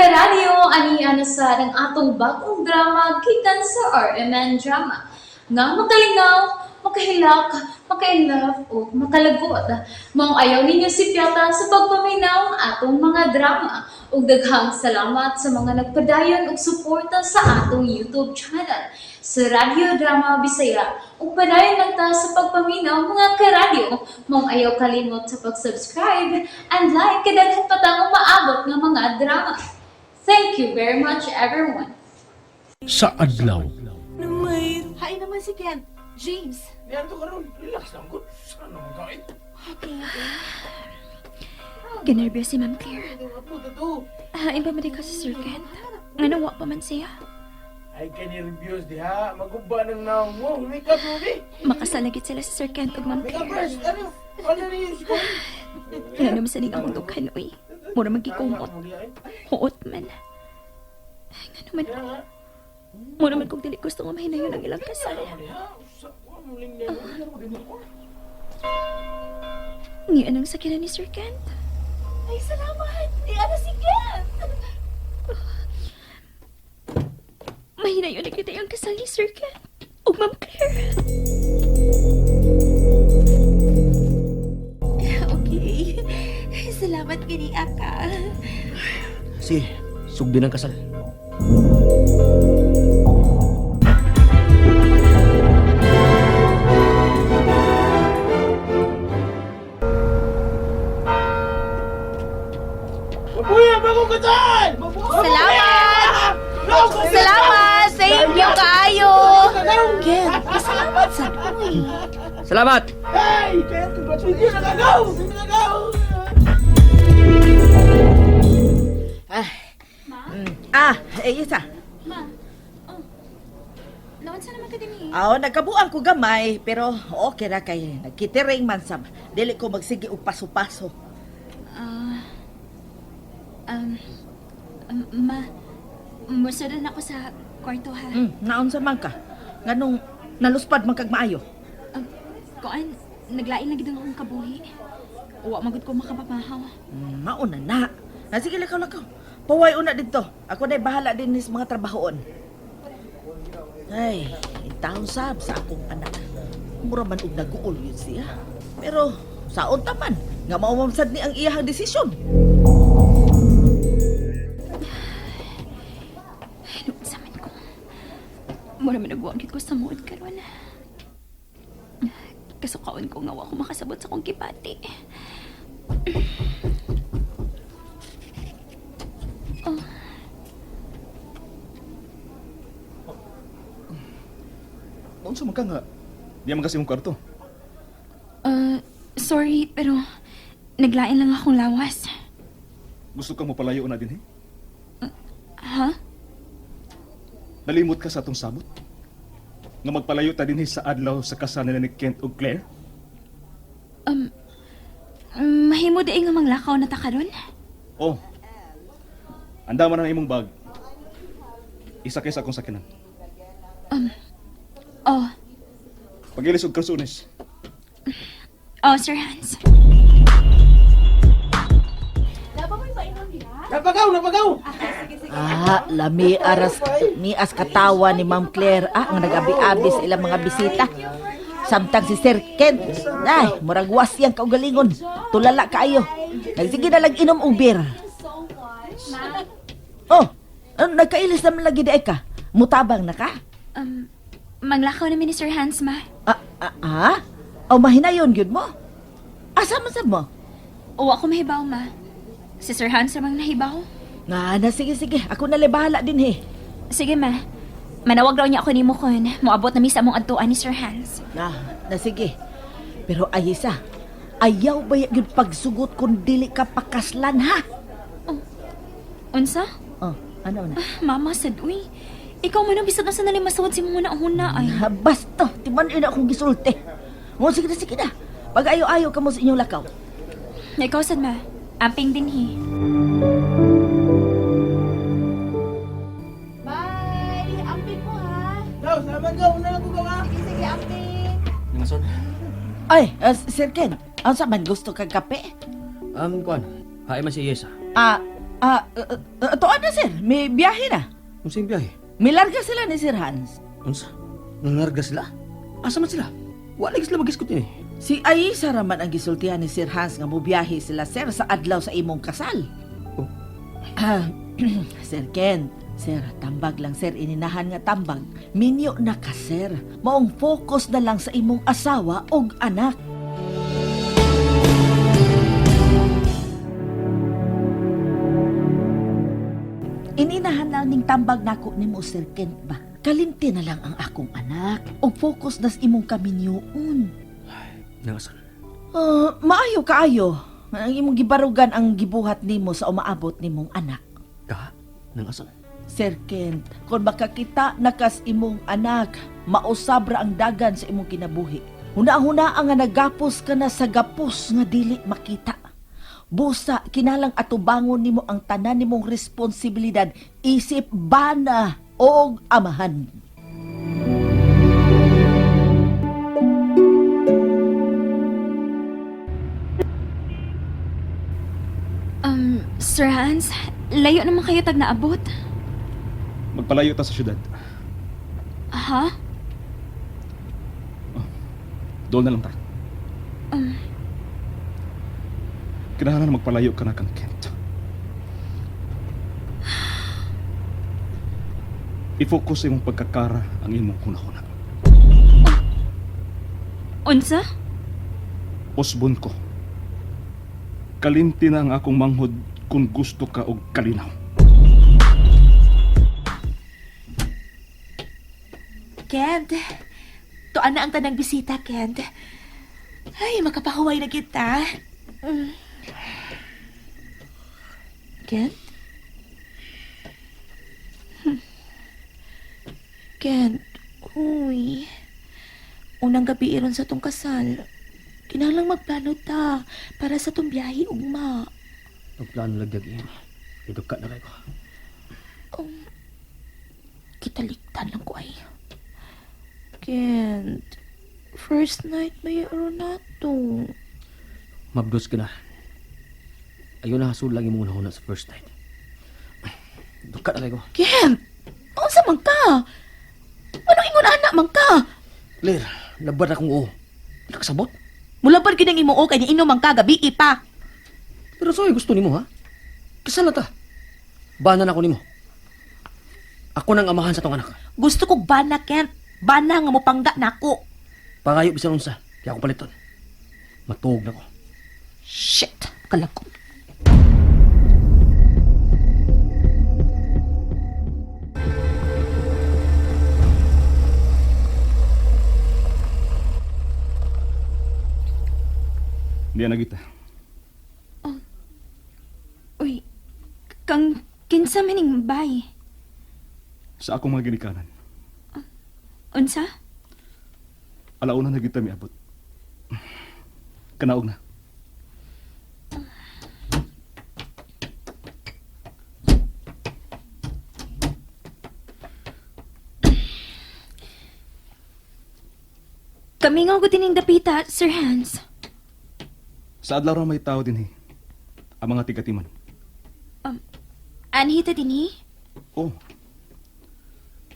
Karadyo, ani na sa ang atong bagong drama gikan sa RMN Drama. Nga makalingaw, makahilak, makainlove o makalagot. Maong ayaw ninyo sipyata sa pagpaminaw ang atong mga drama. Ug daghang salamat sa mga nagpadayon og suporta sa atong YouTube channel sa Radyo Drama Bisaya. Ug padayon lang ta sa pagpaminaw, mga karadyo. Maong ayaw kalimot sa pag-subscribe and like kay daghan pa tang umaabot nga mga drama. Thank you very much, everyone. Sa adlaw. Hain naman si Ken. James. Niyan to karon, relax lang gud. Ano man kain? Okay, okay. Ginerbiyo si Ma'am Claire. Ano to? Hain pa man ka si Sir Kent? Nga wa pa man siya. Ay ka-nervyos diha, maguba ng naong mo. Makeup mo bi. Makasalagit sila si Sir Kent ug Ma'am Makeup Claire. first. Ano? Ano ni si Kuya? Nga naman sa ning akong dughan, uy. Mura magikumot. Huot man. Ay, nga naman. Mura man kung dili gusto nga mahinayon ang ilang kasal. Ni anang sakyanan ni Sir Kent. Ay, salamat. Di ano si Ken. Mahinayon na kita ang kasal ni Sir Kent ug Ma'am Claire. Okay. Salamat kini Aka. Si, sugdi ng kasal. Mabuhay bagong kasal! Salamat! Salamat! Thank you kaayo! Ken, pasalamat sa uy. Salamat! Hey! Ken, congratulations! Nakagaw! Nakagaw! Ah, ah, eh, isa. Ma, oh. Naon sa naman ka din eh? Aw, nagkabuang ko gamay, pero okay ra kay nagkitiring man sab. Dili ko magsige og paso-paso. Ah, um, ma, musunod na ako sa kwarto ha. Naunsa man ka? Nganong naluspad man kag maayo? Kuan, naglain lagi ang akong kabuhi. Wa magud ko makapamahaw. Mauna na. Na sige, lakaw lakaw. Paway una dito. Ako na'y bahala din sa mga trabahoon. Ay, taon sab sa akong anak. Mura man og naguol yun siya. Pero saon ta man nga maumamsad ni ang iyahang desisyon. Hinuon sa man ko. Mura man nagwagit ko sa muod karon. Kasukaon ko nga wa ko makasabot sa akong kipati. Noon sa ka nga, di man kasi mong kwarto. Sorry, pero naglain lang akong lawas. Gusto kang mapalayo na din eh. Ha? Nalimot ka sa atong sabot. Nga magpalayo ta din eh sa adlaw sa kasal nila ni Kent ug Claire. Mahimo di nga manglakaw na ta karon? Oh. Anda man ang imong bag. Isa kay sa akong sakinan. Oh, Pagilis og karsunes. oh, Sir Hans. Napagaw! Napagaw! Ah, lami aras mias katawa ni Ma'am Claire ah nga nagabi-abi sa ilang mga bisita. Samtang si Sir Kent, ay, murag was yang kaugalingon. Tulala kaayo. Nagsige na lang inom og beer. Oh, ano, nagkailis naman lagi di ka. Mutabang na ka? Manglakaw namin ni Sir Hans, ma. Ah, ah, ah? Oh, mahinayon gyud mo. Asa man sab mo? Uwa ko mahibaw, ma. Si Sir Hans ramang nahibaw. Nga na, sige, sige. Ako na lang bahala din he. Sige, ma. Manawag raw niya ako ni Mukon. Moabot na mi sa among adtuan ni Sir Hans. Na, na sige. Pero ay isa, ayaw ba yun pagsugot kung dili ka pakaslan ha? Unsa? Oh, ano na? Mama, sad, uy. Ikaw man ang bisag na sa nalimasawad si muna huna ay. Ha, basta, timan ina akong gisulti. O, sige na, sige na. Pag ayo-ayo ka mo sa inyong lakaw. Ikaw sad, ma. Amping din hi. Bye! Amping mo ha. Gaw, salamat gaw. Una lang ko gaw ha. Sige, sige, amping. Nangason? Ay, Sir Ken, ano sa man gusto kag kape? Kuan, hain man si Yesa. Ah, Ah, tuan na sir, may biyahe na. Unsa yung biyahe? Milarga sila ni Sir Hans. Unsa? Nangarga sila? Asa man sila? Wala lagi sila magiskot ini. Si Aisa raman ang gisultihan ni Sir Hans nga mobiyahe sila sir sa adlaw sa imong kasal. Oh. Ah, sir Ken, sir, tambag lang sir, ininahan nga tambag. Minyo na ka sir. Maong focus na lang sa imong asawa og anak. Ininahan lang ning tambag nako nimo Sir Kent ba? Kalimti na lang ang akong anak og focus na sa imong kaminyoon. Nangasan. Ah, maayo kaayo. Ang imong gibarugan ang gibuhat nimo sa umaabot nimong anak. Ka? Nangasan. Sir Kent, kung makakita na kas imong anak, mausabra ang dagan sa imong kinabuhi. Huna-huna ang nga nagapos ka na sa gapos nga dili makita. Busa, kinalang atubangon nimo ang tanan nimong responsibilidad isip bana og amahan. Sir Hans, layo naman kayo tag naabot. Magpalayo ta sa syudad. Ha? Doon na lang ta. Kinahanglan magpalayo ka na kang Kent. I-focus sa imong pagkakara ang imong hunahuna. Unsa? Osbon ko. Kalimti na ang akong manghod kung gusto ka og kalinaw. Kent, tuan na ang tanang bisita, Kent. Ay, makapahuway na kita. Mm. Kent? Kent, uy. Unang gabi iron sa tong kasal. Kinahanglang magplano ta para sa tong biyahe ugma. Pagplano lagdag ini. Iduka na kayo ko. Kitaliktan lang ko ay. Kent, first night may aron na to. Mabdos ka na. Ayaw na hasud lang imong hunahuna sa first night. Duka na kayo ko. Kent, unsa man ka? Anong ingon anak man ka? Claire, labad akong oo. Di ka kasabot. Mulabad gid ang imo kay niinom man ka gabi pa. Pero so'y gusto nimo ha? Kasal na ta. Bana na ako nimo. Ako nang amahan sa tong anak. Gusto kog bana Kent. Bana nga mopangga nako. Pangayo bisan unsa, kaya ako paliton. Matuog na ko. Shit, kalako. Niya na kita. Uy, kang kinsa maning bay. Sa akong mga ginikanan. Unsa? Alauna na kita miabot. Kanaog na. Kami nga ko dining dapita, Sir Hans. Sa adlaw ra may tao dinhi. Ang mga tigatiman. Anhita dinhi? Oh.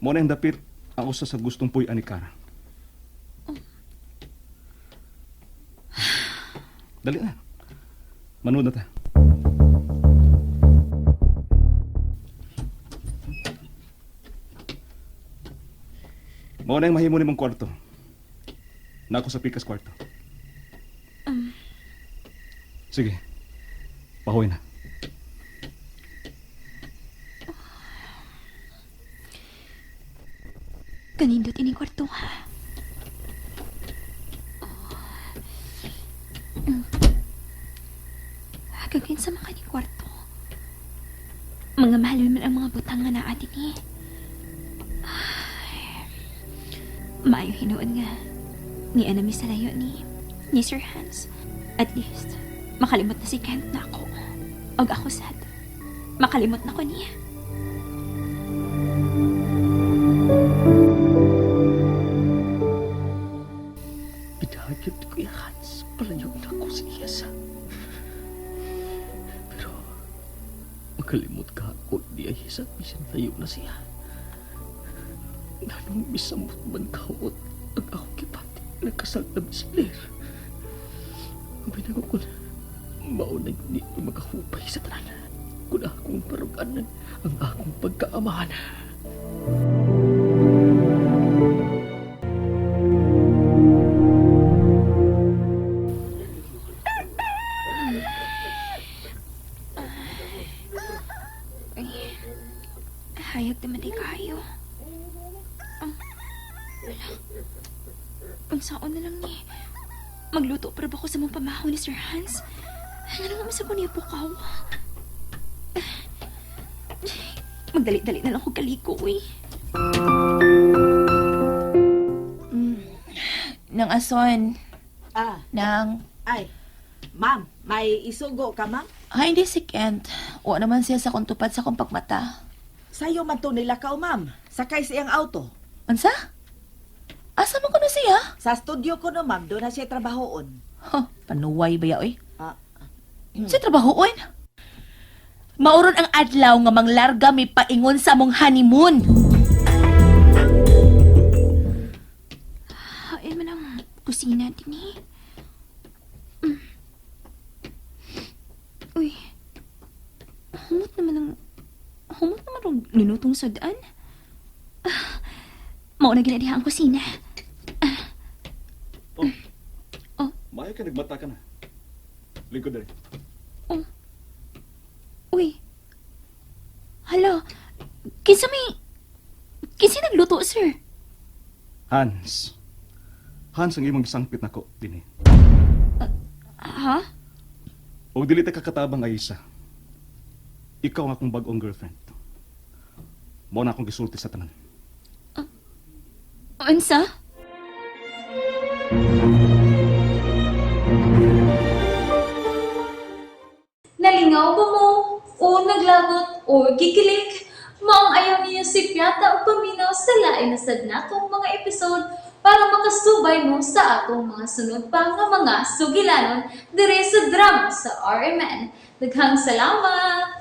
Mo na ang dapit ang usa sa gustong puy ani Kara. Dali na. Manood na ta. Mao na ang mahimo nimong kwarto. Nako sa pikas kwarto. Sige. Pahuwi na. Kanindot ining kwarto ha. Oh. Kang kinsa man kaning kwarto. Mga mahal man ang mga butang nga naa dinhi. Ay, maayo hinuon nga. Ni anami sa layo ni Sir Hans. At least, makalimot na si Kent na ako. Og ako sad. Makalimot na ko niya. Pidagit ko yung Hans. Palayo na ko sa iyasa. Pero, Makalimot ka ako di ay sa bisan layo na siya. Nganong misamot man kaot ang akong gipati nagkasal na si Claire. Ang binago ko na mauna ni makahupay sa tanan. Kung akong paruganan ang akong pagkaamahan. Ay, hayag naman di kayo. Ah, wala. Unsaon na lang ni. Magluto para ba ko sa mong pamahaw ni Sir Hans? Ano naman sa ko niya pukaw? Magdali-dali na lang ko kaliko, eh. Nang ason, Ah, nang... ay. Ma'am, may isugo ka, ma'am? Ay, hindi si Kent. Wa naman siya sa kong tupad sa kong pagmata. Sayo man to nila ka, ma'am. Sakay sa iyang auto. Unsa? Asa man kuno siya? Sa studio ko no, ma'am. Doon na siya trabahoon. Huh, panuway ba ya, oy? Ah. Sa trabahoon? Mauron ang adlaw nga manglarga may paingon sa among honeymoon. Ay, man ang kusina din eh. Uy, humot naman ang... Humot naman ang linutong sudaan. Ah, mao na ginadiha ang kusina. Oh. Oh. Maayo ka nagmata ka na. Lingkod dali. Uy. Hala, kinsa may... Kinsa nagluto, sir? Hans. Hans ang imong gisangpit nako dinhi. Ha? Og dili ta kakatabang ay isa. Ikaw ang akong bag-ong girlfriend. Mao na akong gisulti sa tanan. Unsa? Nalingaw ba mo? O naglagot o gikilig? Maong ayaw niyo si Piata o paminaw sa lain na sad natong mga episode para makasubay mo sa atong mga sunod pa nga mga sugilanon dire sa drama sa RMN. Daghang salamat!